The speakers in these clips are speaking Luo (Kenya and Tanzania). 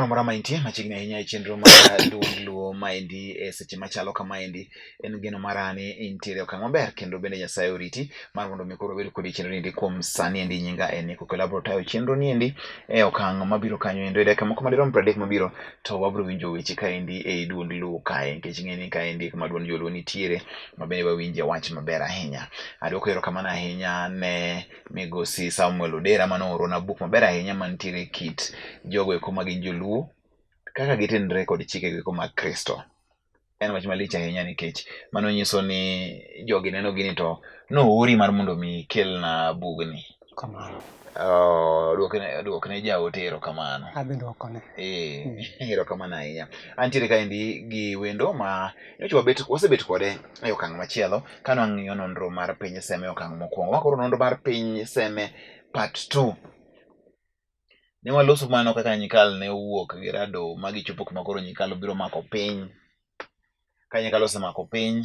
Kamoro amora ma intie machiegni ahinya e chenro mar duond luo maendi e seche machalo kamaendi en geno mara ni intiere e okang' maber kendo bende Nyasaye oriti mar mondo mi koro wabed kodi e chenro niendi kuom sani endi nyinga en Nico Kelo abiro tayo chenro niendi e okang' mabiro kanyo endo e dakika moko madirom 30 mabiro to wabiro winjo weche kaendi ei duond luo kae nikech ing'e ni kaendi kuma duond joluo nitiere ma bende wawinje wach maber ahinya. Adwoko erokamano ahinya ne Migosi Samuel Odera mane oorona buk maber ahinya mantiere kit jogo eko ma gin joluo kaka gitenre kod chike eko mag Kristo. En wach malich ahinya nikech mano nyiso ni jogi neno gini to noori mar mondo mi ikelna bugni. Kamano. Oh, duokne duokne jaote erokamano. Adhi duokone. Eh, erokamano ahinya. Antiere kaendi gi wendo ma nyocha wabet wasebet kode e okang' machielo kane wang'iyo nonro mar piny Seme e okang' mokwongo. Ma koro nonro mar piny Seme part 2. Ne waloso mano kaka Nyikal ne owuok gi Rado ma gichopo kuma koro Nyikal obiro mako piny. Ka Nyikal osemako piny,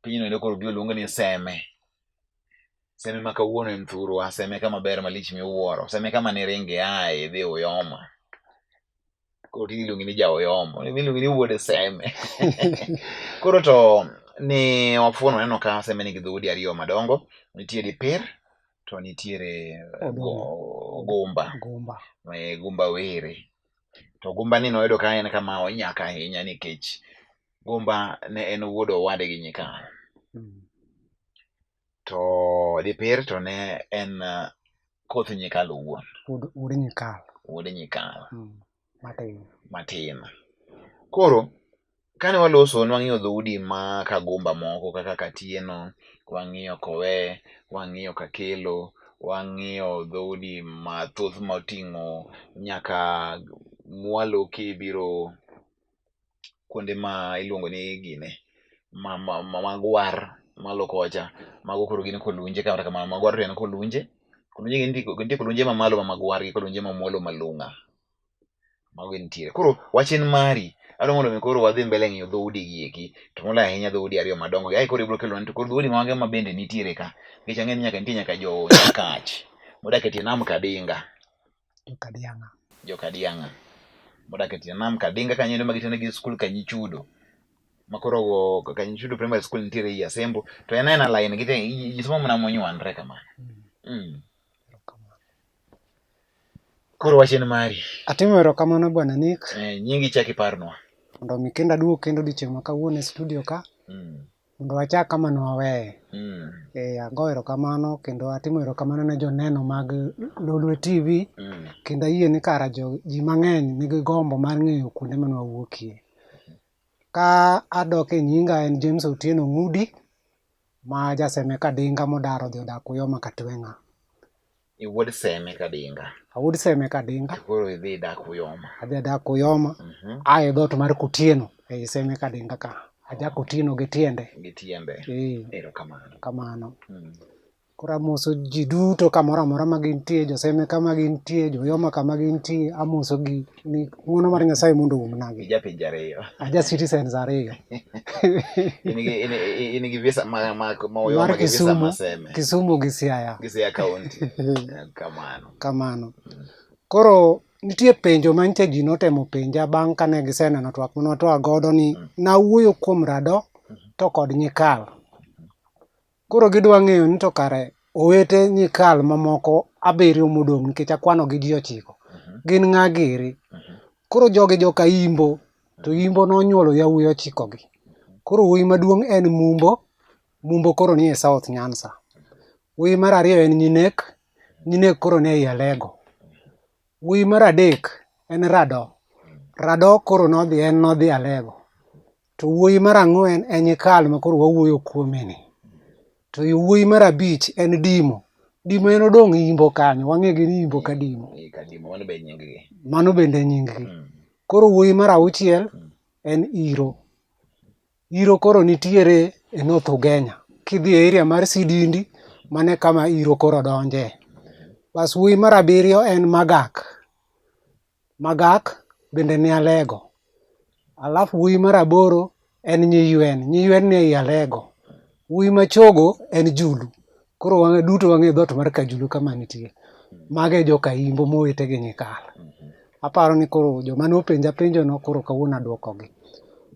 pinyno endo koro obiro luong ni Seme. Seme ma kawuono en thurwa, Seme kama ber malich miwuoro, Seme kama niringe iaye idhi Uyoma. Koro tinde iluongi ni ja Uyoma, iluongi ni wuod Seme. Koro to ne wafuono waneno ka Seme nigi dhoudi ariyo madongo, nitie Dipir to nitiere Gumba. Gumba. Gumba Were. To Gumba ni noyudo ka en kama onyak ahinya nikech Gumba ne en wuod owadgi Nyikal. To Dipir to ne en koth Nyikal owuon. Wuod Nyikal. Wuod Nyikal. Matin. Matin. Koro kane waloso ne wang'iyo dhoudi ma Kagumba moko kaka Katieno, wang'iyo Kowe, wang'iyo Kakelo, wang'iyo dhoudi mathoth moting'o nyaka mwalo kibiro kuonde ma iluongo ni gine ma Magwar malo kocha mago koro gin kolunje kata kamano Magwar to en kolunje kolunje nitie kolunje mamalo ma Magwar gi kolunje mamwalo malung'a mago gintiere. Koro wach en mari adwa mondo mi koro wadhi mbele ng'iyo dhoudi gi eki to moloyo ahinya dhoudi ariyo madongo gi ae koro ibiro kelona to koro dhoudi mage ma bende nitiere ka nikech ang'e ni nyaka nitie nyaka jo Nyakach modak e tie nam Kadinga. Jokadiang'a. Jokadiang'a modak e tie nam Kadinga kanyo endo ma gitene gi skul Kanyichudo ma koro Kanyichudo primary school nitiere ei Asembo to en aena line gi ji somo mana monywandre kamano. Koro wach en mari. Atimo erokamano Bwana Nick. Nyingi chak iparnwa. Mondo mi kendo aduog kendo odiochieng' ma kawuono e studio ka. Mondo wachak kama ne waweye. Ago erokamano kendo atimo erokamano ne joneno mag Lolwe TV. Kendo ayie ni kara ji mang'eny nigi gombo mar ng'eyo kuonde mane wawuokie. Ka adok e nyinga en James Otieno Ng'udi ma jaseme Kadinga modar odhi odak Uyoma Katweng'a. Iwuod Seme Kadinga. Awuod Seme Kadinga. To koro idhi dak Uyoma. Adhi adak Uyoma. A e dhoot mar Kotieno ei Seme Kadinga ka. Aja Kotieno gi tiende. Gi tiende. Erokamano. Kamano. Koro amoso ji duto kamoro amora ma gintie, joseme kama gintie, joyoma kama gintie, amosogi ni ng'uono mar Nyasaye mondo oumnagi. Ija pinje ariyo. Aja citizens ariyo. In gi visa ma Uyoma Mar gi visa Kisumu, ma Seme. Kisumu gi Siaya. Gi Siaya County. Kamano. Kamano. Koro nitie penjo ma nyicha ji notemo penja bang' kane giseneno twak mane watwak godo ni nawuoyo kuom Rado to kod Nyikal. Koro gidwa ng'eyo ni to kare owete Nyikal mamoko abiriyo modong' nikech akwano gi ji 9 gin ng'a giri. Koro jogi joka Imbo to Imbo nonyuolo yawuoyi 9 gi. Koro wuoyi maduong' en Mumbo, Mumbo koro nie South Nyanza. Wuoyi mar ariyo en Nyinek, Nyinek koro nie Alego. Wuoyi mar adek en Rado, Rado koro nodhi en nodhi Alego. To wuoyi mar ang'wen en Nyikal ma koro wawuoyo kuome ni. To wuoyi mar abich en Dimo. Dimo en odong' Imbo kanyo, wang'e gi ni Imbo ka Dimo. Mano be nying gi. Mano bende nying gi. Koro wuoyi mar auchiel en Iro. Iro koro nitiere e North Ugenya. Kidhi e area mar Sidindi, mano e kama Iro koro donje. Bas wuoyi mar abiriyo en Magak. Magak bende ni Alego. Alafu wuoyi mar aboro en Nyiywen. Nyiywen ni ei Alego. Wuoyi machogo en Julu. Koro wang'e duto wang'e dhoot mar Kajulu kama nitie. Mago e joka Imbo mowete gi Nyikal. Aparo ni koro joma nopenja penjo no koro kawuono aduokogi.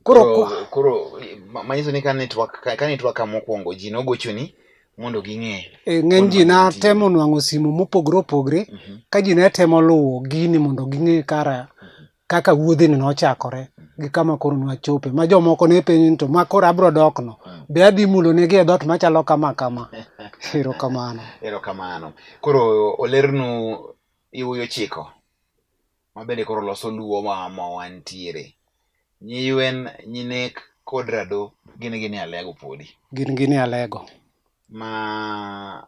Koro Koro, koro manyiso ni kane twak kane twak ka mokwongo ji nogochoni mondo ging'e. E, ng'eny ji natemo nwang'o simu mopogore opogore ka ji ne temo luwo gini mondo ging'e kara kaka wuodhini nochakore gi kama koro nwachope ma jomoko ne penjo ni to ma koro abro dok no be adhi mulo negi e dhoot machalo kama kama. Erokamano. Erokamano. Koro olernu iwuoyo chiko ma bende koro loso luo ma, ma wantiere. Nyiywen, nyinek kod rado gin gini alego podi. Gin gini alego. Ma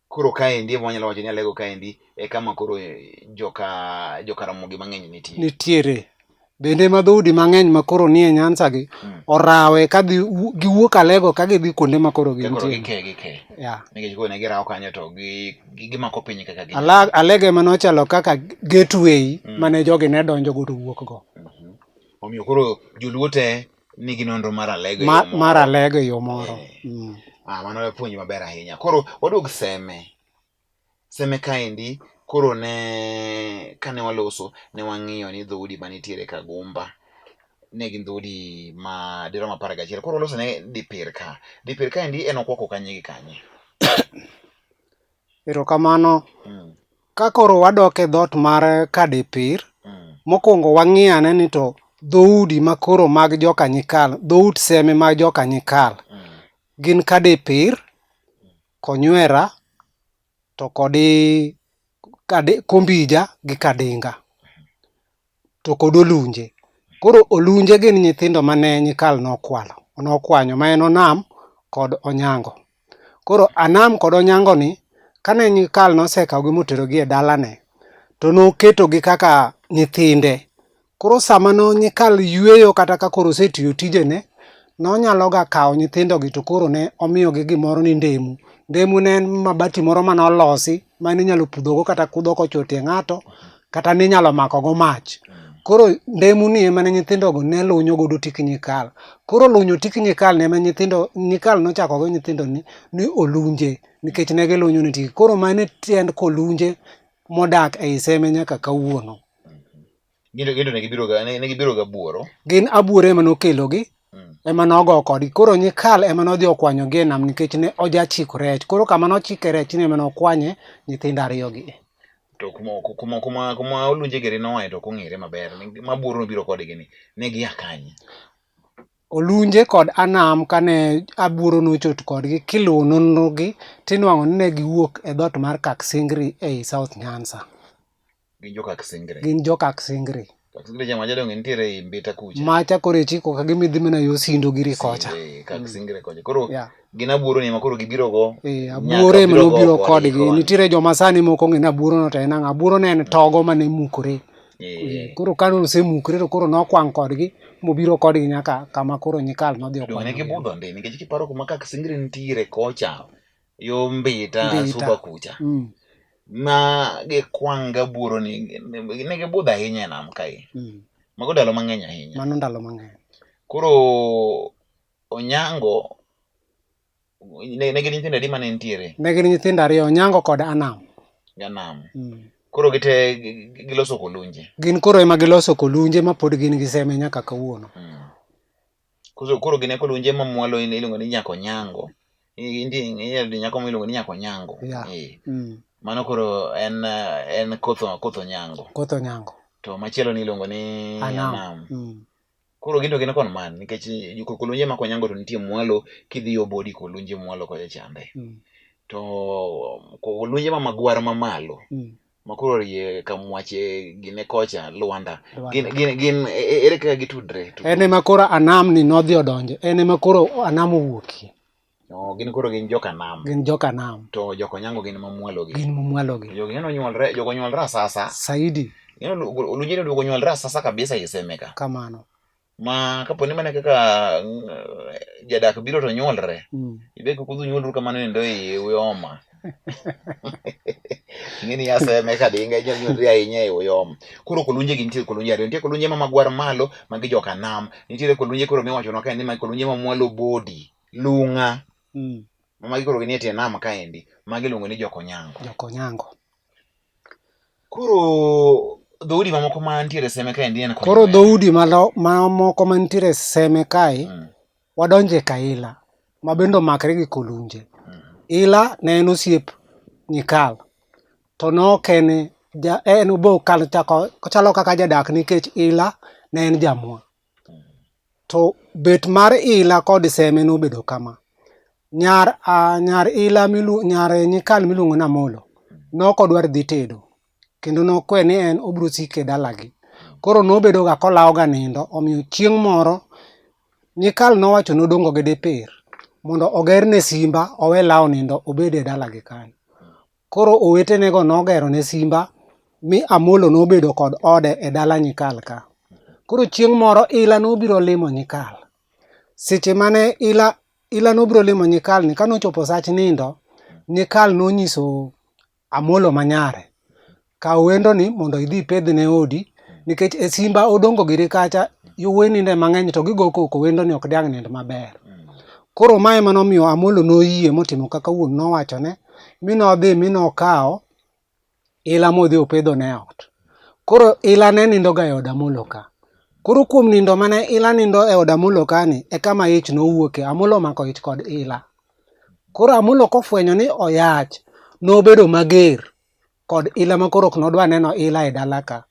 koro kaendi ema wanyalo wacho ni alego kaendi e kama koro joka joka Ramogi mang'eny nitie. Nitiere. Bende ma dhoudi mang'eny ma koro nie Nyanza gi orawe ka dhi giwuok Alego ka gidhi kuonde ma koro Ka koro gintie. gike gike. Yeah. Nikech koro ne girawo kanyo to gi, gi gimako piny kaka gi. Alego ema nochalo kaka gateway mane jogi ne donjo go to wuok go. Omiyo koro joluo te nigi nonro mar Alego e Ma, yo moro. mar Alego e yo moro. Ah, mano e puonj maber ahinya. Koro waduog Seme. Seme kaendi koro ne kane waloso ne wang'iyo ni dhoudi manitiere Kagumba ne gin dhoudi ma dirom 11. Koro waloso ne Dipir ka. Dipir kaendi en okwako kanye gi kanye? Erokamano. Ka koro wadok e dhoot mar Kadipir, mokwongo wang'i ane ni to dhoudi ma koro mag joka Nyikal, dhout Seme mag joka Nyikal gin Kadipir, Konywera to kod Kombija gi Kadinga to kod Olunje. Koro Olunje gin nyithindo mane Nyikal nokwalo, nokwanyo ma en Onam kod Onyango. Koro Anam kod Onyango ni kane Nyikal nosekawogi moterogi e dalane to noketogi kaka nyithinde. Koro sama no Nyikal yueyo kata ka koro osetiyo tijene, nonyalo ga kawo nyithindogi to koro ne omiyogi gimoro ni ndemu. Ndemu ne en mabati moro mane olosi mane inyalo pudhogo kata kudho kochwo tie ng'ato kata ninyalo makogo mach. Koro ndemu ni ema ne nyithindogo ne lunyo godo tik Nyikal. Koro lunyo tik Nyikal ni ema nyithindo Nyikal nochako go nyithindo ni Olunje nikech ne gilunyo ne tik. Koro mano e tiend kolunje modak ei Seme nyaka kawuono. Gin to ne gibiro ga ne gibiro ga buoro. Gin abuoro ema nokelogi ema nogo kodgi. Koro Nyikal ema nodhi okwanyogi e nam nikech ne ojachiko rech. Koro kama nochike rech ni ema nokwanye nyithindo ariyogi. To kuma kuma kuma kuma Olunje giri noaye to ok ong'ere maber. Ma buoro nobiro kodgi ni ne gia kanye? Olunje kod Anam kane abuoro nochot kodgi kiluwo nonrogi tinwang'o ni ne giwuok e dhoot mar Kaksingri ei South Nyanza. Gin jo Kaksingri. Gin jo Kaksingri. Kaksingri cha macha donge nitiere ei Mbita kucha. Macha koro ichiko ka gima idhi mana yo Sindo giri kocha. Kaksingri kocha. Koro gin abuoro ni ema koro gibiro go. Abuoro ema nobiro kodgi. Nitiere joma sani mok ong'e ni abuoro no to en ang'o. Abuoro ne en togo mane mukore. Koro kane osemukore to koro nokwang' kodgi mobiro kodgi nyaka kama koro Nyikal nodhi Donge ne okwanyogi. gibudho ndi nikech kiparo kuma Kaksingri nitiere kocha yo Mbita, Mbita. Suba kucha. Ma gikwang' gabuoro ni ne gibudho ahinya e nam kae. Mago ndalo mang'eny ahinya. Mano ndalo mang'eny. Koro Onyango ne gin nyithindo adi mane nitiere? Ne gin nyithindo ariyo, Onyango kod Anam. Ganam. Koro gite giloso kolunje. Gin koro ema giloso kolunje ma pod gin gi Seme nyaka kawuono. Koro koro gin e kolunje ma mwalo iluongo ni Nyako Nyango. Nitie nyako miluongo ni Nyako Nyango. Yeah. Mano koro en en koth koth Onyango. Koth Onyango. To machielo ni iluongo ni Anam. Anam. Koro gin to gin kon man nikech kolunje ma Konyango to nitie mwalo kidhi yo Bodi kolunje mwalo kocha chande. To kolunje ma Magwar mamalo ma koro rie Kamwache gine kocha Lwanda. Gin gin gin ere kaka gitudre? En ema koro Anam ni nodhi odonje. En ema koro Anam owuokie. Oh, gin koro gin joka nam. Gin joka nam. To joka Onyango gin mamwalo gi. Gin mamwalo gi. Jogi ng'eno nyuolre, jogo nyuolre asasa. Saidi. Ng'eno olunje ni duogo nyuolre asasa kabisa e Seme ka. Kamano. Ma kapo ni mana kaka jadak biro to nyuolre. Ibe kik udhi nyuolru kamano endo e Uyoma. Ing'e ni Aseme kadinga inyalo nyuolri ahinya e Uyoma. Koro kolunje gi nitie kolunje ariyo. Nitie kolunje ma Magwar malo magi joka nam. Nitiere kolunje koro miwachonwa kaendi ma kolunje ma mwalo Bodi. Lung'a. Magi koro ginie tie nam kaendi. Magi iluongo ni Jokonyango. Jokonyango. Koro dhoudi mamoko mantiere Seme kaendi en Koro dhoudi mamoko mantiere Seme kae wadonje Kaila ma bende omakre gi Kolunje. Ila ne en osiep Nyikal to ne ok en ja, en be ochalo kaka jadak nikech Ila ne en jamwa. To bet mar Ila kod Seme nobedo kama. Nyar nyar Ila nyar Nyikal miluongo ni Amolo ne ok odwar dhi tedo kendo nokwe ni en obiro siko e dalagi. Koro nobedo ga kolawo ga nindo omiyo chieng' moro Nyikal nowacho ne Odongo gi Dipir mondo ogerne simba owe lawo nindo obed e dalagi kanyo. Koro owetenego nogero ne simba mi Amolo nobedo kod ode e dala Nyikal ka. Koro chieng' moro Ila nobiro limo Nyikal. Seche mane Ila nobiro limo Nyikal ni kanochopo sach nindo, Nyikal nonyiso Amolo manyare, kaw wendo ni mondo idhi ipedhne odi nikech e simba Odongo giri kacha yowuoyi ninde mang'eny to gigo koko wendo ni ok diang' nind maber. Koro mae ema nomiyo Amolo noyie motimo kaka wuon nowachone mi nodhi mi nokawo Ila modhi opedhone e ot. Koro Ila ne nindo ga e od Amolo ka. Koro kuom nindo mane Ila nindo e od Amolo kani e kama ich nowuoke. Amolo omako ich kod Ila. Koro Amolo kofwenyo ni oyach, nobedo mager kod Ila ma koro ok nodwa neno Ila e dala ka.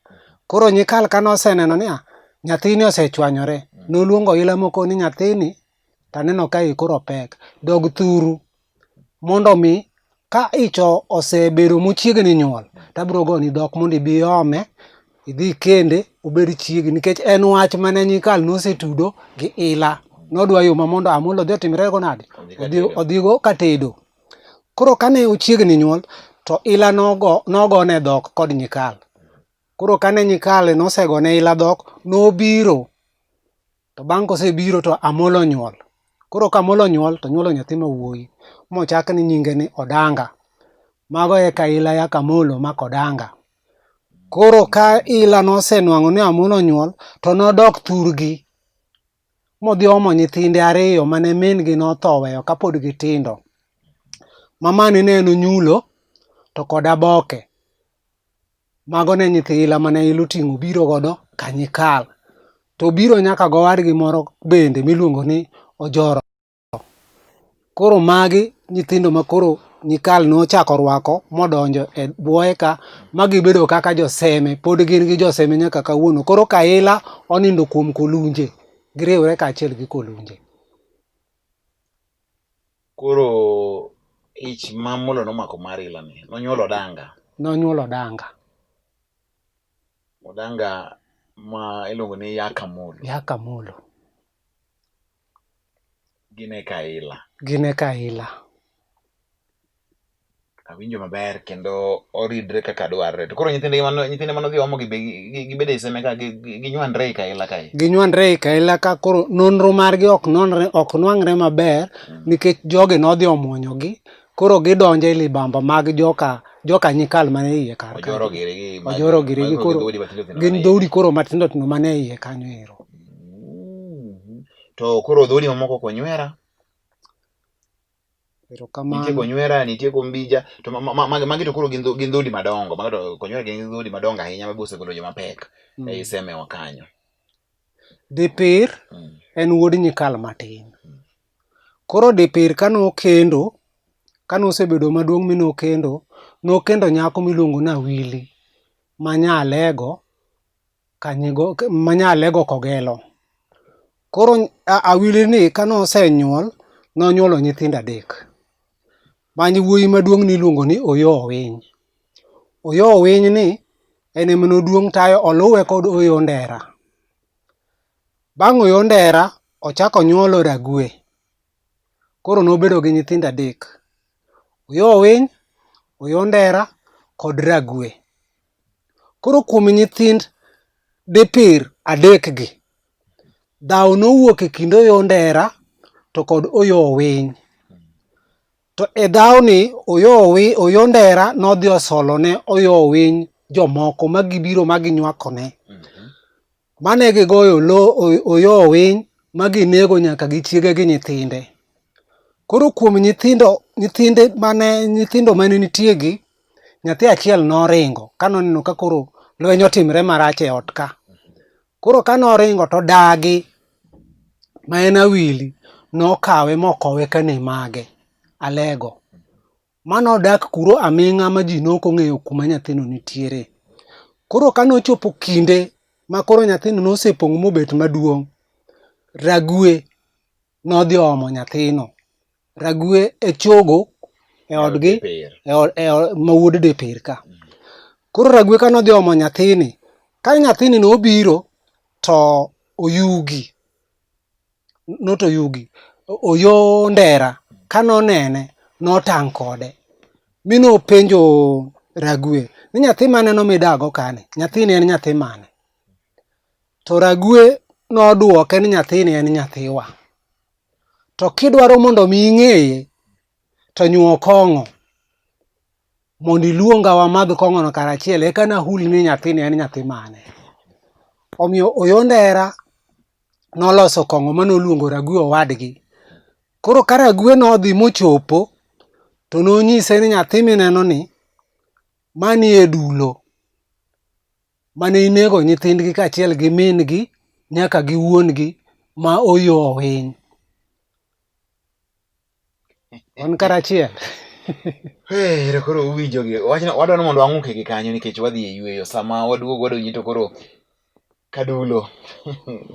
Koro Nyikal ka noseneno niya, nyathini osechwanyore, noluongo Ila mokoni nyathini taneno ka iyi koro pek, dog thuru mondo mi ka ich osebedo mochiegni nyuol, tabiro goni dhok mondo ibi iome, idhi ikende obed chiegi nikech en wach mane Nyikal nosetudo gi Ila. Nodwa yo ma mondo Amolo odhi otimre go nade? Odhigo katedo. Koro kane ochiegni nyuol to Ila nogone dhok kod Nyikal. Koro kane Nyikal nosegone Ila dhok, nobiro to bang' kosebiro to Amolo onyuol. Koro ka Amolo onyuol to onyuolo nyathi ma wuoyi mochak ni nyinge ni Odanga. Mago e ka Ila ya Kamolo mako Odanga. Koro ka Ila nosenwang'o ni Amolo onyuol to nodok thurgi modhi omo nyithinde ariyo mane min gi notho oweyo kapod gitindo. Mamane ne en Onyulo to kod Aboke. Mago ne nyithi Ila mane Ila oting'o obiro godo Kanyikal. To obiro nyaka gowadgi moro bende miluongo ni Ojoro. Koro magi nyithindo ma koro Nyikal nochako rwako modonjo e bwoye ka ma gibedo kaka joseme, pod gin gi joseme nyaka kawuono. Koro Kaila onindo kuom Kolunje, giriwre kaachiel gi Kolunje. Koro ich ma Amolo nomako mar Ila ni, nonyuolo Odanga. Nonyuolo Odanga. Odanga ma iluongo ni Yakamolo. Yakamolo. Gin e Kaila. Gin e Kaila. Awinjo maber kendo oridre kaka dwarre. To koro nyithinde mano nyithinde mano dhi omo gi be gibedo e seme ka ginywandre e Kaila kae. Ginywandre e Kaila ka koro nonro margi ok nonre ok nwang're maber nikech jogi nodhi omuonyogi koro gidonjo e libamba mag joka joka Nyikal mane iye kar kanyo. Ojoro giri gi Ojoro giri gi koro gin dhoudi koro matindo tindo mane iye kanyo ero. To koro dhoudi mamoko konywera Nitie konywera, nitie kombija, to magi to koro gin dhoudi madongo. Magi to konywera gin dhoudi madongo ahinya ma be osegolo joma pek ei semewa kanyo. Dipir en wuod Nyikal matin. Koro Dipir kane okendo, kane osebedo maduong' mi nokendo, nokendo nyako miluongo ni Awili ma nya Alego Kanyigo ma nya Alego Kogelo. Koro Awili ni kane osenyuol, nonyuolo nyithindo adek. Mane wuoyi maduong' niluongo ni Oyoo Owiny. Oyoo Owiny ni en ema noduong' tayo oluwe kod Oyoo Ndera. Bang' Oyoo Ndera, ochako onyuolo Ragwe. Koro nobedo gi nyithindo adek. Oyoo Owiny, Oyoo Ndera kod Ragwe. Koro kuom nyithind Dipir adekgi, dhawo nowuok e kind Oyoo Ndera to kod Oyoo Owiny. To e dhawoni Oyoo Ndera nodhi osolo ne Oyoo Owiny jomoko ma gibiro ma ginywakone. Mane gigoyo Oyoo Owiny ma ginego nyaka gi chiege gi nyithinde. Koro kuom nyithindo nyithinde mane nyithindo mane nitie gi, nyathi achiel noringo ka noneno ka koro Lweny otimre marach e ot ka. Koro ka noringo to dagi ma en Awili nokawe mokowe kane mage Alego. Mano odak kuro aming'a ma ji nok ong'eyo kuma nyathino nitiere. Koro ka nochopo kinde ma koro nyathino nosepong' mobet maduong', Ragwe nodhi oomo nyathino. Ragwe e chogo e odgi e e ma wuod Dipir ka. Koro Ragwe ka nodhi omo nyathini, ka nyathini nobiro to oyugi, not oyugi, oyo ndera ka nonene notang' kode mi nopenjo Ragwe ni nyathi maneno midago kani, nyathini en nyathi mane? To Ragwe nodwoke ni nyathini en nyathiwa. To kidwaro mondo mi ing'eye, to nyuo kong'o mondo iluonga wamadh kong'ono karachiel eka nahul ni nyathini en nyathi mane. Omiyo Oyo Ndera noloso kong'o ma noluongo Ragwe owadgi. Koro ka Ragwe nodhi mochopo, to nonyise ni nyathi minenoni, mani e dulo. mane inego nyithindgi kaachiel gi min-gi nyaka gi wuon-gi ma Oyo Owiny. Wan karachiel. Hey, ero koro uwinjogi. Wachno wadwaro ni mondo wang'uke gi kanyo nikech wadhi e yueyo. Sama waduogo wadonji to koro kadulo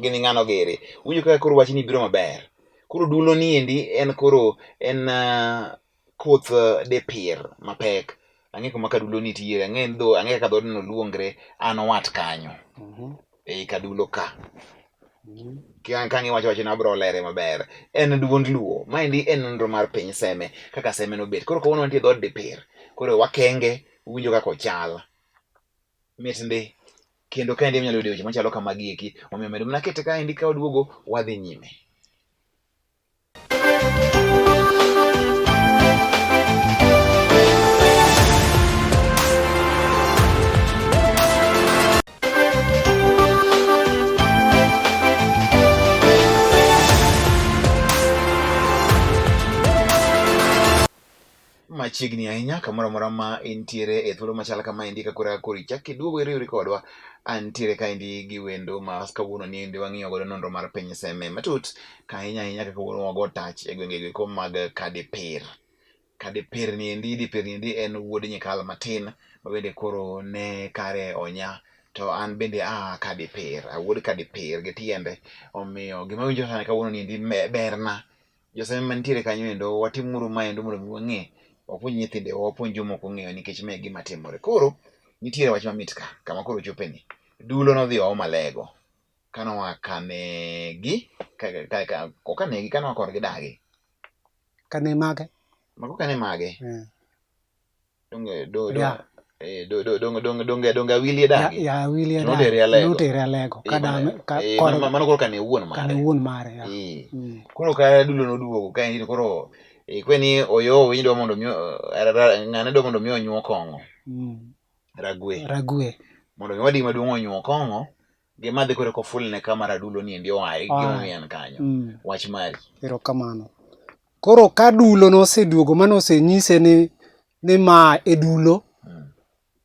gini ng'ano giri. Uwinjo kaka koro wachni biro maber. Koro dulo ni endi en koro en koth dipir mapek. Ang'e kuma kadulo nitiere, ang'e dho, ang'e kaka dhoodno luongre, an wat kanyo. Ei kadulo ka. Ka ang' iwacho wachno abiro lere maber. En duond Luo. Maendi en nonro mar piny Seme, kaka Seme nobet. Koro kawuono wantie e dhood dipir. Koro wakenge, uwinjo kaka ochal. Mit ndi. Kendo kaendi ema inyalo yude weche machalo kamagi eki. Omiyo med mana kete kaendi ka waduogo wadhi nyime. Machiegni ahinya kamoro amora ma intiere e thuolo machal kama endi ka koro koro ichak iduogo iriwri kodwa. Antiere kaendi gi wendo ma kawuono ni endi wang'iyo godo nonro mar piny Seme matut ka ahinya ahinya kaka kawuono wago tach e gwenge go mag Kadipir. Kadipir ni endi Dipir ni endi en wuod Nyikal matin ma bende koro ne kare onya to an bende aa Kadipir, awuod Kadipir gi tiende. Omiyo gima awinjo sani kawuono ni endi berna. Joseme mantiere kanyo endo watimuru ma endo mondo mi wang'e, wapuonj nyithindewa, wapuonj joma ok ong'eyo nikech ma e gima timore. Koro nitiere wach mamit ka kama koro ochopeni. Dulo nodhi oomo alego kanoa kanegi ok kanegi kanoa korgi dagi. Kane mage? Mago kane mage? Donge do do eh, do do donge donge donge donge awili e dagi. Ya awili e dagi. Notere alego. Notere alego. Eh, Kada ka eh, kor mano koro kane wuon mare. Kane wuon mare ya. Eh. Koro ka dulo noduogo ka en koro kweni oyo winyo dwa mondo mi ng'ane dwa mondo mi onyuo kong'o. Ragwe. Ragwe. Mondo mi wadgi maduong' onyuo kong'o, gimadhi koro kofulne kama radulo ni endi oaye gimomiyo en kanyo. Wach mari. Erokamano. Koro ka dulo noseduogo ma nosenyise ni ni ma e dulo,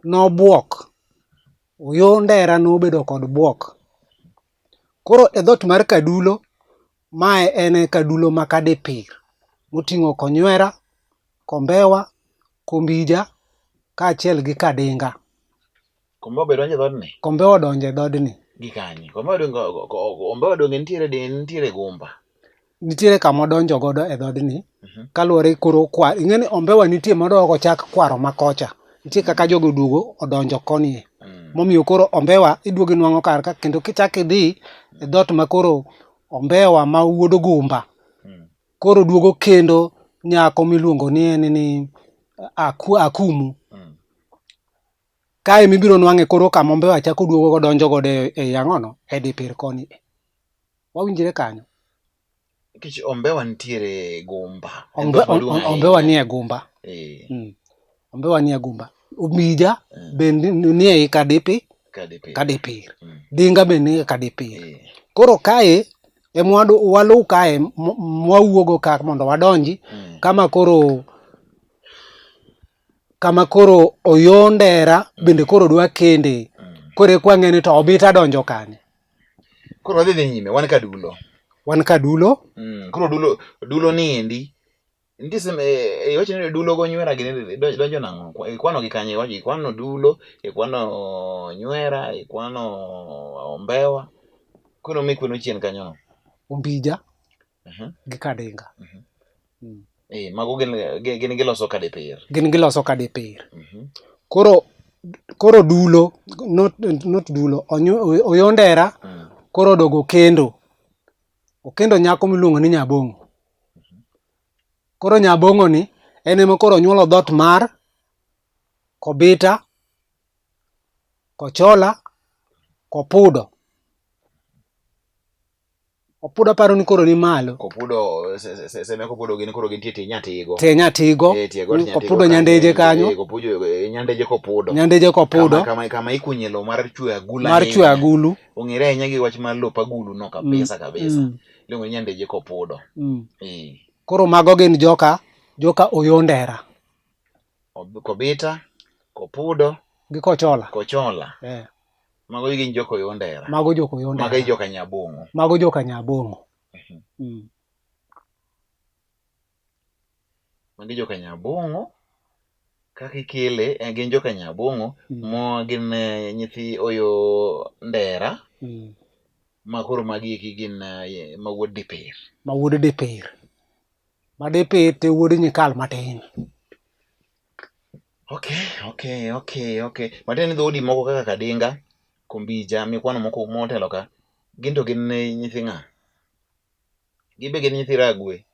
nobuok. Oyo Ndera nobedo kod buok. Koro e dhoot mar kadulo, mae en kadulo ma Kadipir moting'o Konywera, Kombewa, Kombija kaachiel gi Kadinga. Kombewa be donjo e dhoodni? Kombewa odonjo e dhoodni. Gi kanye? Kombewa donge Kombewa donge nitiere nitiere Gumba. Nitiere kama odonjo godo e dhoodni kaluwore koro kwa ing'e ni Ombewa nitie modok ochak kwaro ma kocha. Nitie kaka jogo oduogo odonjo koni e. Momiyo koro Ombewa iduogo inwang'o kar ka kendo kichak idhi e dhoot ma koro Ombewa ma wuod Gumba koro duogo kendo nyako miluongo ni en ni Akumu. Kae mibiro nwang'e koro kama Ombewa chako duogo donjo godo e ang'ono e dipir koni. Wawinjre kanyo. Nikech Ombewa nitiere Gumba. Ombewa nie Gumba. E. Ombewa nie Gumba. Omija be nie Kadipi, Kadipir. Dinga be nie Kadipir. E. Koro kae emwa waluw kae mwawuogo ka mondo wadonji kama koro kama koro Oyo Ndera bende koro dwa kende. Koro eka wang'e ni to Obita donjo kanye. Koro wadhi dhi nyime, wan kadulo. Wan kadulo. Koro dulo dulo ni endi nitie seme iwacho ni dulo go nywera gini donjo nang'o? Ikwano gi kanye? Iwacho ikwano dulo, ikwano nywera, ikwano ombewa. Koro mikweno chien kanyo no. Ombija gi Kadinga. Eh, mago gin giloso kadipir. Gin giloso kadipir. Koro koro dulo not dulo Oyondera koro odogo kendo. Okendo nyako miluongo ni Nyabong'o. Koro Nyabong'o ni en ema koro onyuolo dhoot mar Kobita, Kochola, Kopudo. Opudo aparo ni koro ni malo. Kopudo seme kopudo gin koro gintie tie Nyatigo. Tie Nyatigo. Eh, tie got Nyatigo. Kopudo Nyandeje kanyo. Eh, kopudo Nyandeje kopudo. Nyandeje kopudo. Kama ikunye lowo mar chwe agulu. Mar chwe agulu. Ong'ere ahinya gi wach mar lop agulu no kabisa kabisa. Iluongo ni Nyandeje kopudo. Eh. Koro mago gin joka Oyondera. Kobita, Kopudo gi Kochola. Kochola. Eh. Mago gin joka Oyondera. Mago joka Oyondera. Mago joka Nyabong'o. Mago joka Nyabong'o. Magi joka Nyabong'o. Kaka ikele, gin joka Nyabong'o mo gin nyithi Oyo Ndera. Ma koro magi eki gin ma wuod Dipir. Ma wuod Dipir. Ma Dipir te wuod Nyikal matin. Okay. Matiende ni dhoudi moko kaka Kadinga, Kombija, mikwano moko motelo ka, gin to gin nyithi ng'a? Gibe gin nyithi Ragwe?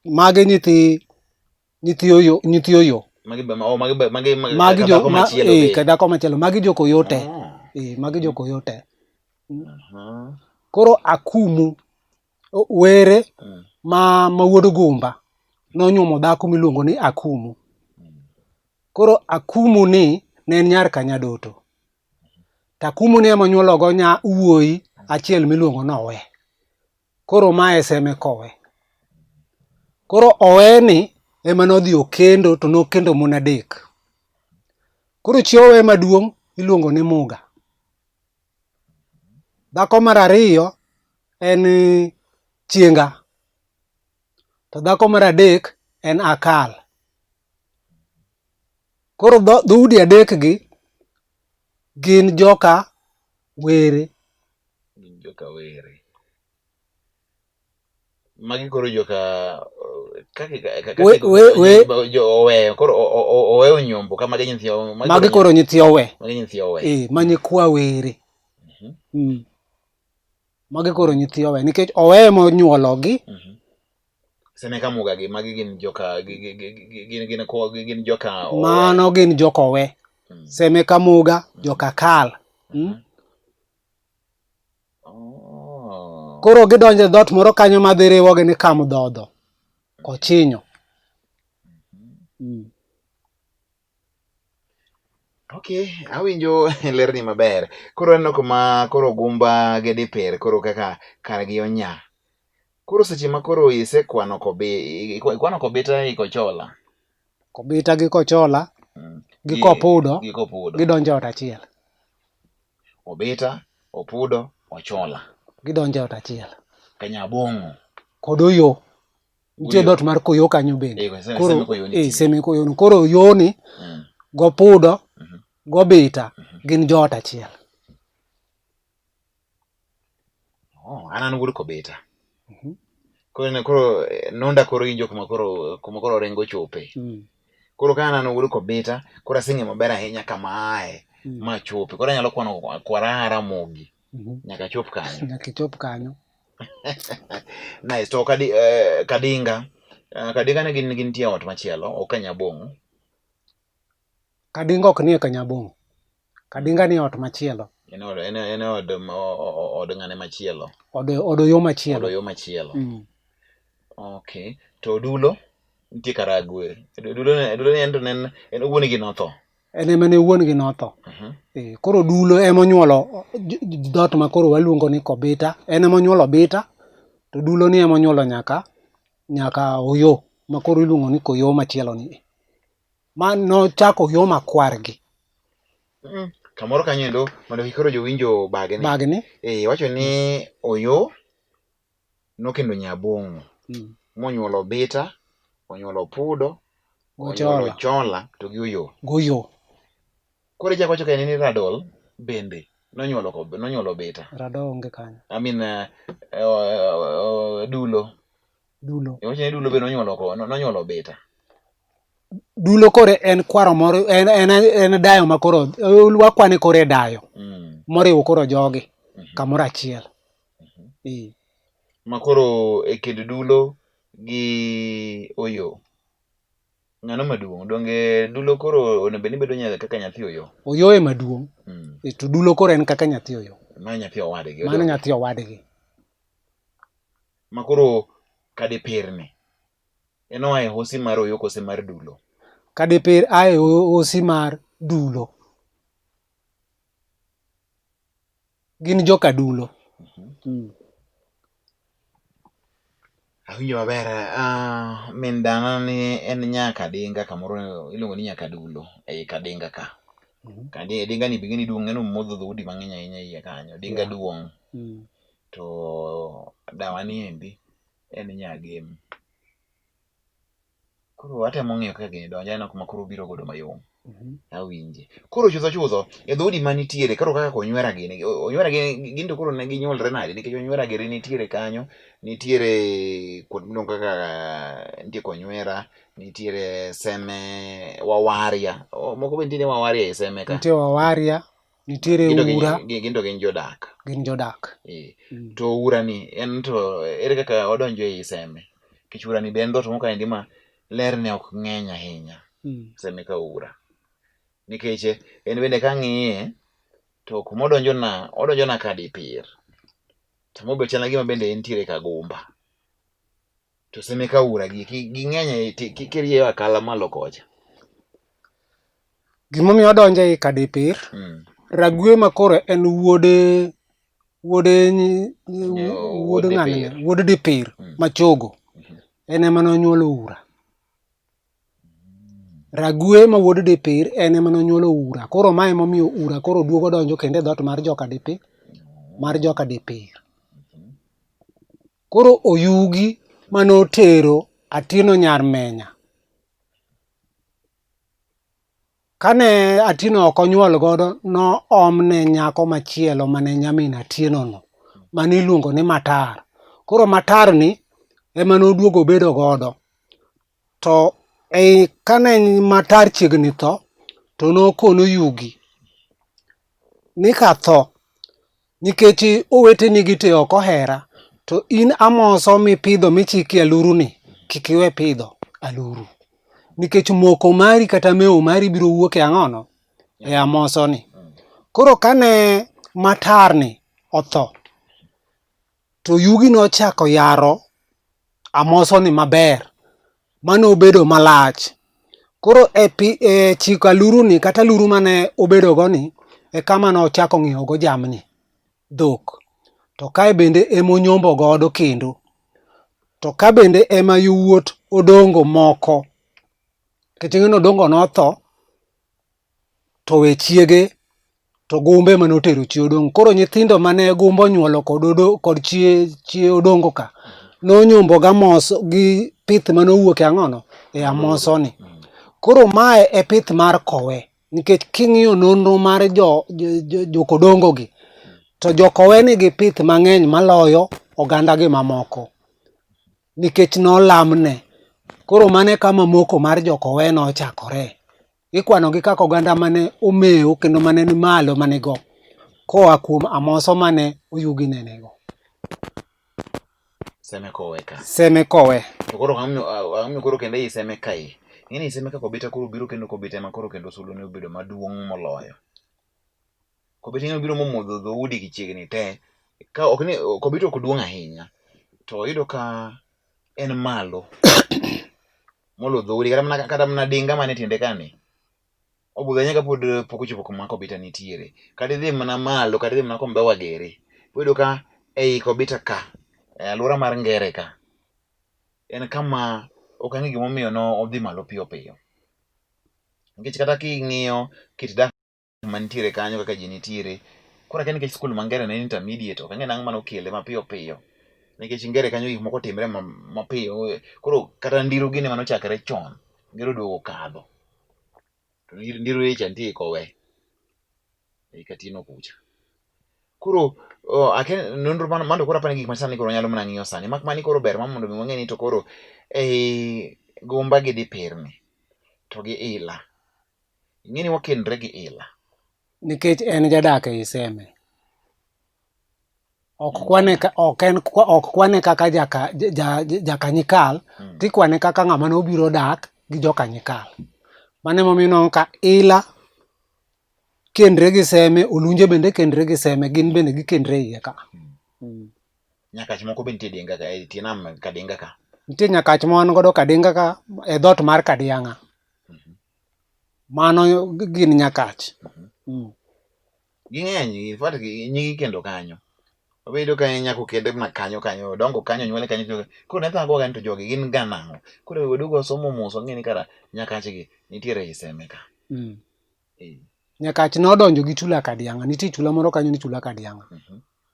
Magi nyithi Oyo, nyithi Oyo. Magi be, oh, magi be, magi, magi, Magi ka jo, dhako ma, machielo be. ka dhako machielo, magi jok Oyo te. Magi jok Oyo te. Koro Akumu, were ma wuod Gumba nonyuomo dhako miluongo ni Akumu. Koro Akumu ni ne en nyar Kanyadoto. To Akumu ni ema onyuologo nya wuoyi achiel miluongo ni Owe. Koro mae Seme Kowe. Koro Owe ni ema nodhi okendo to nokendo mon adek. Koro chi Owe maduong' iluongo ni Muga. Dhako mar ariyo en Chienga. To dhako mar adek en Akal. Koro dhoudi adek gi gin joka Were. Gin joka Were. Magi koro joka kaka We jo Owe koro Owe onyombo ka magi nyithi magi koro nyithi Owe. Magi nyithi Owe. Ma nyikwa Were. Magi koro nyithi Owe nikech Owe ema onyuologi. Seme ka Muga gi magi gin joka gin joka Owe. Mano gin joka Owe. Seme ka Muga, joka Kal. Koro gidonjo e dhoot moro kanyo madhi riwogi ni Kamdhodho Kochinyo. Okay, awinjo lerni maber. Koro aneno kuma koro Gumba gi Dipir koro kaka kargi onya. Koro seche ma koro isekwano ikwano Kobita gi Kochola. Kobita gi Kochola gi Kopudo gi Kopudo. Gidonjo e ot achiel. Obita, Opudo, Ochola. Gidonjo e ot achiel. Kanyabong'o. Kod Oyo. Nitie dhoot mar Koyo kanyo bende. Koro Seme Koyo no. Koro Oyoni Gopudo Gobita gin joot achiel. Oh, an an wuod Kobita. Koro koro nonda koro winjo kuma koro Orengo chope. Koro ka an an wuod Kobita, koro aseng'eyo maber ahinya kama aye ma chope. Koro anyalo kwano kwara Ramogi nyaka chop kanyo. Nyaka ichop kanyo. Nice. To Kadinga, Kadinga ne gin gintie ot machielo, ok Kanyabong'o. Kadinga ok nie Kanyabong'o. Kadinga nie ot machielo. En od ng'ane machielo. Od Oyo machielo. Od Oyo machielo. Okay. To Dulo nitie Karagwe. Dulo ne en to ne en wuon gi notho. En ema ne wuon gi notho. Koro Dulo ema onyuolo dhoot ma koro waluongo ni Kobita. En ema onyuolo Obita to Dulo ni ema onyuolo nyaka Oyo ma koro iluongo ni Koyo machielo ni. Ma nochako Oyo makwar gi. Kamoro kanyo endo mondo kik koro jowinjo bagni. Bagni. Eh, wacho ni Oyo nokendo Nyabong'o. Monyuolo Bita, onyuolo Pudo, onyuolo Chola to gi Oyo. Goyo. Koro ichako wacho kaendi ni Radol bende nonyuolo nonyuolo Bita. Radol onge kanyo. I mean Dulo. Dulo. Iwacho ni Dulo be nonyuolo nonyuolo Bita. Dulo koro en kwaro moro en en en dayo ma koro wakwane koro e dayo. Moriwo koro jogi kamoro achiel. Ma koro e kind Dulo gi Oyo. Ng'ano maduong'? Donge Dulo koro onego bed ni bedo kaka nyathi Oyo? Oyo ema duong'. To Dulo koro en kaka nyathi Oyo. Mano nyathi owadgi. Mano nyathi owadgi. Ma koro Kadipirni en oa e hosi mar Oyo kose mar Dulo? Kadipir a e hosi mar Dulo. Gin joka Dulo. Awinjo maber. Min dana ni en nya Kadinga kamoro iluongo ni Nyakadulo ei Kadinga ka. Dinga ni be duong' en omodho dhoudi mang'eny ahinya iye kanyo. Dinga duong'. To dawa ni endi en nya Gem. Koro atemo ng'iyo kaka gini donjo aneno kuma koro obiro godo mayom. Awinje. Koro chutho chutho e dhoudi manitiere koro kaka Onywera gini, Onywera gini gin to koro ne ginyuolre nade nikech Onywera giri nitiere kanyo, nitiere kuonde miluongo kaka nitie Konywera, nitiere Seme Wawaria. Moko be nitie ni Wawaria e Seme ka. Nitie Wawaria, nitiere Ura. Gin to gin jodak. Gin jodak. To Ura ni en to ere kaka odonjo ei Seme? Nikech Ura ni be en dhoot moro kaendi ma lerne ok ng'eny ahinya. Seme ka Ura. Nikech en bende kang'iye to kuma odonjona, odonjona Kadipir. To mobe chal gima bende entiere Kagumba. To Seme ka Ura gi ging'eny kirieyo akala malo kocha. Gimomiyo odonjo ei Kadipir, Ragwe ma koro en wuode wuode wuod ng'ani wuod Dipir machogo en ema nonyuolo Ura. Ragwe ma wuod Dipir en ema nonyuolo Ura. Koro mae emomiyo Ura koro duogo donjo kendo e dhoot mar joka Dipir mar joka Dipir. Koro Oyugi manotero Atieno nyar Menya. Kane Atieno ok onyuol godo, noomne nyako machielo mane nyamin Atieno no, mane iluongo ni Matar. Koro Matar ni ema noduogo obedo godo. To ei kane Matar chiegni tho, to nokon Oyugi ni katho nikech oweteni gi te ok ohera, to in amoso mipidho michikie aluru ni, kik iwe pidho aluru. Nikech moko mari kata mewo mari biro wuok e ang'ono? E amoso ni. Koro kane Matar ni otho, to Yugi nochako yaro amoso ni maber, mane obedo malach. Koro e, pi, e chiko aluru ni kata aluru mane obedo go ni, e kama nochako ng'iewo go jamni, dhok. To kae bende emonyombo godo kendo. To ka bende ema yowuot Odongo moko, nikech ing'e ni Odongo notho, to we chiege to Gumbo ema notero chi Odongo. Koro nyithindo mane Gumbo onyuolo kod Odo, kod chi, chi Odongo ka, nonyombo gamoso gi pith mane owuok e ang'ono? E amoso ni. Koro mae e pith mar kowe. Nikech king'iyo nonro mar jo, jo, jo, jokodongo gi, to jokowe nigi pith mang'eny maloyo oganda gi mamoko. Nikech nolamne. Koro mano e kama moko mar jokowe nochakore. Ikwanogi kaka oganda mane omewo kendo mane ni malo mane go koa kuom amoso mane Oyugi ne nigo. Seme kowe ka. Seme kowe. To koro ang'o koro kendo ei Seme kae? Ing'e ni Seme ka Kobita koro biro kendo Kobita ema koro kendo sulwe ne obedo maduong' moloyo. Kobita ing'e biro momodho dhoudi gi chiegni te. Ka ok ni Kobita ok duong' ahinya to iyudo ka en malo molo dhoudi kata mana dinga mane tiende kani. Obudho ahinya kapod pok ochopo kuma Kobita nitiere. Kata idhi mana malo kata idhi mana Kombewa giri. Iyudo ka ei Kobita ka e alwora mar Ngere ka en kama ok ang'e gimomiyo nodhi malo piyo piyo. Nikech kata king'iyo kit dak Mantiere kanyo kaka ji nitiere. Koro akia nikech skul ma Ngere ne en intermediate, ok ang'e nang'o mane okele mapiyo piyo. Nikech Ngere kanyo gik moko timre mapiyo. Koro kata ndiro gini mane ochakre chon, Ngere oduogo okadho. To ndiro cha nitie kowe, ei Katino kucha. Koro akia nonro mano koro apani gik masani koro wanyalo mana ng'iyo sani. Mak mana ni koro ber mar mondo mi wang'e ni to koro ei Gumba gi Dipirni to gi Ila. Ing'e ni wakendre gi Ila. Nikech en jadak ei Seme. Ok kwane ka, ok en ok kwane kaka jaka ja, jakanyikal tikwane kaka ng'ama nobiro dak gi jokanyikal. Mano emomiyo inwang'o ka Ila kendre gi Seme, Olunje bende kendre gi Seme, gin bende gikendre iye ka. Nyakach moko be nitie Dinga ka, e tie nam Kadinga ka. Nitie nyakach ma wan godo Kadinga ka e dhoot mar Kadiang'a. Mano gin nyakach. Ging'eny, in fact nyigi kendo kanyo. Obedo ka en nyako kende mana kanyo kanyo, odongo kanyo, onyuole kanyo. Koro ne thago ni to jogi gin ga nang'o. Koro waduogo wasomo mos wang'e ni kara nyakach gi nitiere ei Seme ka. Nyakach nodonjo gi chula Kadiang'a. Nitie chula moro kanyo ni chula Kadiang'a.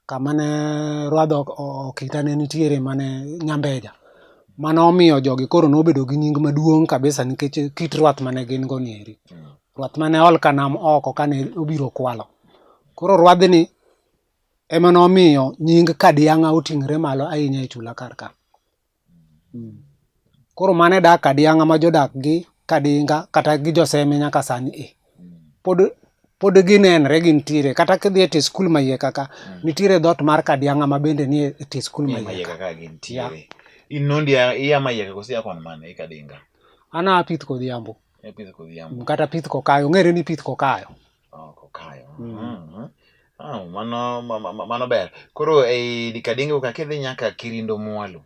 Kama ne rwadh okita ne nitiere mane Nyambeja. Mano omiyo jogi koro nobedo gi nying maduong' kabisa nikech kit rwath mane gin go nieri. Rwath mane ol ka nam oko kane obiro kwalo. Koro rwadhni ema nomiyo nying Kadiang'a oting're malo ahinya e chula kar ka. Koro mano e dak Kadiang'a ma jodak gi Kadinga kata gi Joseme nyaka sani e. Pod ginenre gintiere kata kidhi e tie skul ma iye kaka nitiere dhoot mar Kadiang'a ma bende nie e tie skul ma iye ka. Kaka gintiere. In nondi iya ma iye koso iya kon mane i Kadinga? An aa Pith Kodhiambo. E Pith Kodhiambo. Kata Pith Kokayo, ong'ere ni Pith Kokayo. Oh, Kokayo. Ah, mano mano ber. Koro ei Kadinga ka kidhi nyaka Kirindo mwalo.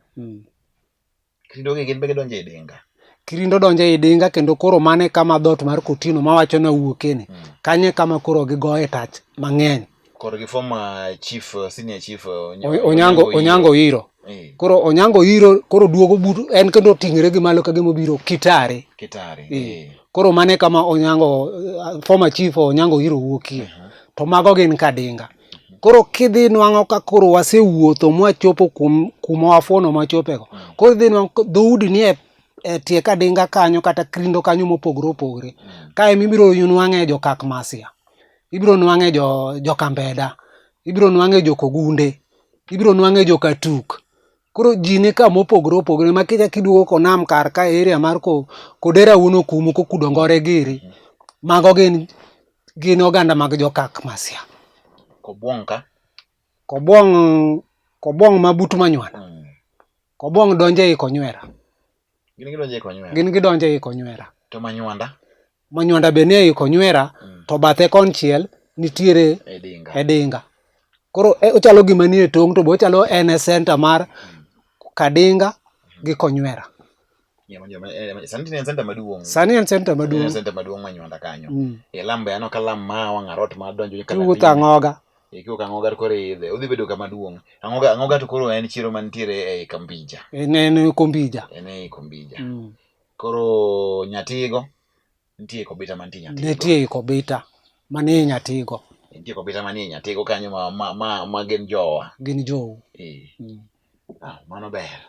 Kirindo gi gin be gidonjo e Dinga. Kirindo donjo ei Dinga kendo koro mano e kama dhoot mar Kotino mawacho ni awuokeni. Kanyo e kama koro gigoye tach mang'eny. Koro gi former chief, senior chief Onyango Onyango Iro. Koro Onyango Iro koro duogo but en kendo oting're gi malo ka gima obiro Kitare. Kitare. Koro mano e kama Onyango former chief Onyango Iro wuokie. To mago gin Kadinga. Koro kidhi nwang'o ka koro wasewuotho mwachopo kuom kuma wafuono mwachopego. Koro idhi nwang'o dhoudi nie e tie Kadinga kanyo kata Kirindo kanyo mopogore opogore. Kae ema ibiro nwang'e jo Kakmasia, ibiro nwang'e jo Kambeda, ibiro nwang'e jo Kogunde, ibiro nwang'e jo Katuk. Koro ji ni ka mopogore opogore ma kichak iduogo konam kar ka area mar Kodera wuon Okumu Kokudo Ngore giri. Mago gin oganda mag jo Kakmasia. Kobwong' ka? Kobwong' Kobwong' ma but Manywanda. Kobwong' donjo ei Konywera. Gin gidonjo ei Konywera. Gin gidonjo ei Konywera. To Manywanda? Manywanda be nie ei Konywera to bathe konchiel nitiere E Dinga. e Dinga. Koro ochalo gima nie tong' to be ochalo en e center mar Kadinga gi Konywera. Sani en center maduong'. Sani en center maduong'. En center maduong' Manywanda kanyo. E lam be aneno ka lam ma wang' arot ma donjo nyaka Kiwuotho Ang'oga. Kiwuok Ang'oga to koro iidhe. Odhi bedo kama duong'. Ang'oga Ang'oga to koro en chiro mantiere ei Kambija. En Kombija. En ei Kombija. Koro Nyatigo nitie Kobita mantie Nyatigo. Nitie Kobita manie Nyatigo. Nitie Kobita manie Nyatigo kanyo ma gin jowa. Gin jou. Ah, mano ber.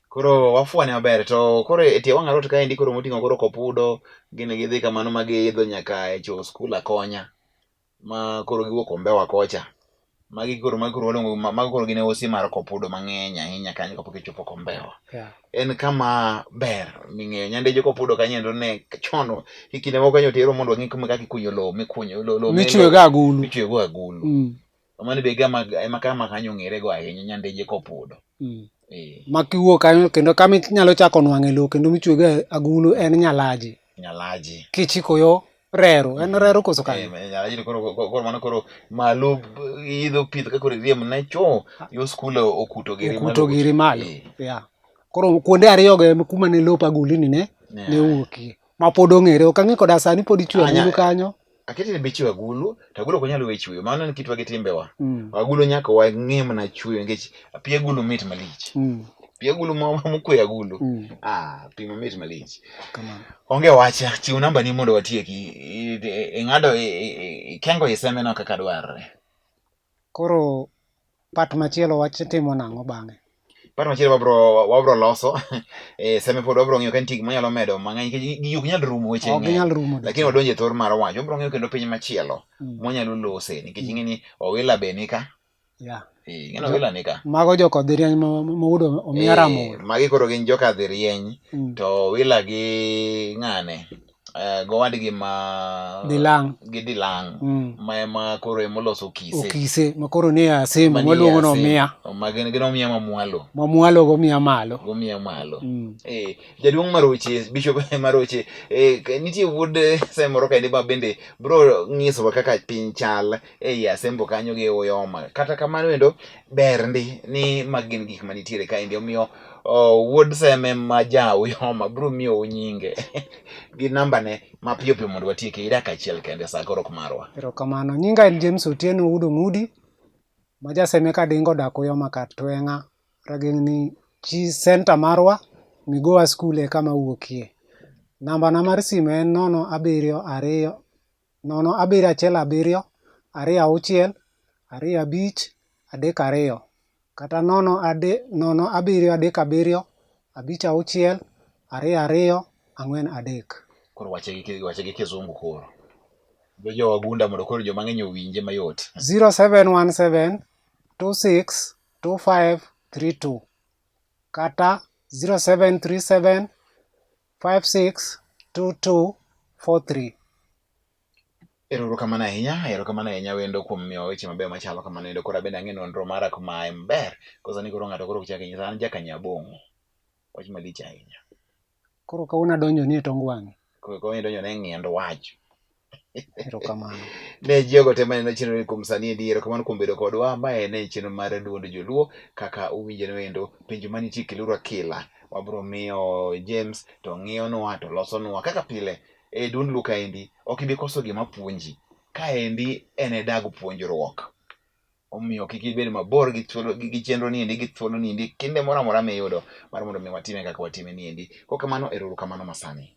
Koro wafuane maber to koro e tie wang' arot kaendi koro moting'o koro Kopudo gin gidhi kamano ma giidho nyaka e cho skul Akonya ma koro giwuok Ombewa kocha. Magi koro magi koro waluongo mago koro gin e osi mar Kopudo mang'eny ahinya kanyo kapok ichopo Kombewa. En kama ber ming'eyo nyandeje Kopudo kanyo endo ne chon e kinde moko kanyo tero mondo wang'i kuma kaka ikunyo lowo mikunyo lowo michwe go agulu. Michwe go agulu. Mano be gama ema kama kanyo ong'ere go ahinya nyandeje Kopudo. Ma kiwuok kanyo kendo kama inyalo chako nwang'e lowo kendo michwe go agulu en Nyalaji. Nyalaji. Kichiko yo Rero, en Rero koso kanyo? Nyalaji koro koro mano koro malo idho pith ka koro iriem ne cho yo skul okuto giri malo. Okuto giri malo. Yeah. Koro kuonde ariyo go ema kuma ne lop agulini ne ne wuokie. Ma pod ong'ere, ok ang'e koda sani pod ichwe agulu kanyo. Aketi ni be ichwe agulu, to agulu ok wanyal we chweyo. Mano en kitwa gi timbewa. Agulu nyaka wang'e mana chweyo nikech pi agulu mit malich. Pi agulu mokwe agulu. Mm. Ah, pi mamit malich. Kamano. Onge wacha, chiw namba ni mondo watieki. Ing'ado ikengo iseme no kaka dwarre. Koro part machielo wach timo nang'o bang'e? Part machielo wabro loso. Seme pod wabro ng'iyo ka nitie gima wanyalo medo mang'eny nikech gigi ok nyal rumo weche Ok ng'eny. ginyal rumo. Lakini wadonjo e thor mar wach. Wabro ng'iyo kendo piny machielo mwanyalo lose nikech ing'e ni Owila be nika. Yeah. Ing'e ni Owila nika. Mago jokodhi rieny moudo omiya ramol. Magi koro gin joka dhi rieny to Owila gi ng'ane gowadgi ma Dilang'. Gi Dilang'. Ma ema koro ema oloso Okise. Okise ma koro nie Asembo Manie mwaluongo ni Asembo. Omiya. Ma gin Omiya ma mwalo. Ma mwalo gomiya malo. Gomiya malo. Jaduong' Maroche, Bishop Maroche, nitie wuod Seme moro kaendi ma bende bro nyisowa kaka piny chal ei Asembo kanyo gi Uyoma. Kata kamano endo ber ndi ni magi gin gik manitiere kaendi, omiyo wuod Seme ma ja Uyoma bro miyou nyinge gi nambane mapiyo piyo mondo watieke idak achiel kende sa koro ok marwa. Erokamano. Nyinga en James Otieno Wuod Ong'udi ma ja Seme Kadingo odak Uyoma Katweng'a. Rageng'ni chi center marwa Migowa school e kama awuokie. Nambana mar simu en 0 7 2 0 7 1 7 2 6 2 5 3 2 kata 0 3 0 7 3 7 5 6 2 2 4 3. Koro wache gi kizungu koro. Dho jo wagunda mondo koro joma ng'eny owinje mayot. 0717 26 25 32 kata 0737 56 22 43. Erokamano ahinya, erokamano ahinya wendo kuom miyo weche mabeyo machalo kamano endo. Koro abende ang'e nonro mara kuma en ber. Kosa ni koro ng'ato koro ok chak nyisa an jaka Nyabong'o. Wach malich ahinya. Koro kawuono adonjo ni e tong wang'i. Koro kawuono idonjo ne ng'iend wach. Erokamano. Ne jogo te maneno chenro ni kuom sani endi, erokamano kuom bedo kodwa. Mae ne chenro mar duond joluo kaka uwinjo no endo penjo manitie keluru akila. Wabro miyo James to ng'iyonwa to losonwa kaka pile e duond luo kaendi ok ibi koso gima puonji. Kaendi en e dag puonjruok. Omiyo kik ibed mabor gi thuolo gi chenro ni endi gi thuolo ni endi kinde moro amora miyudo mar mondo mi watime kaka watime ni endi. Kokamano erokamano masani.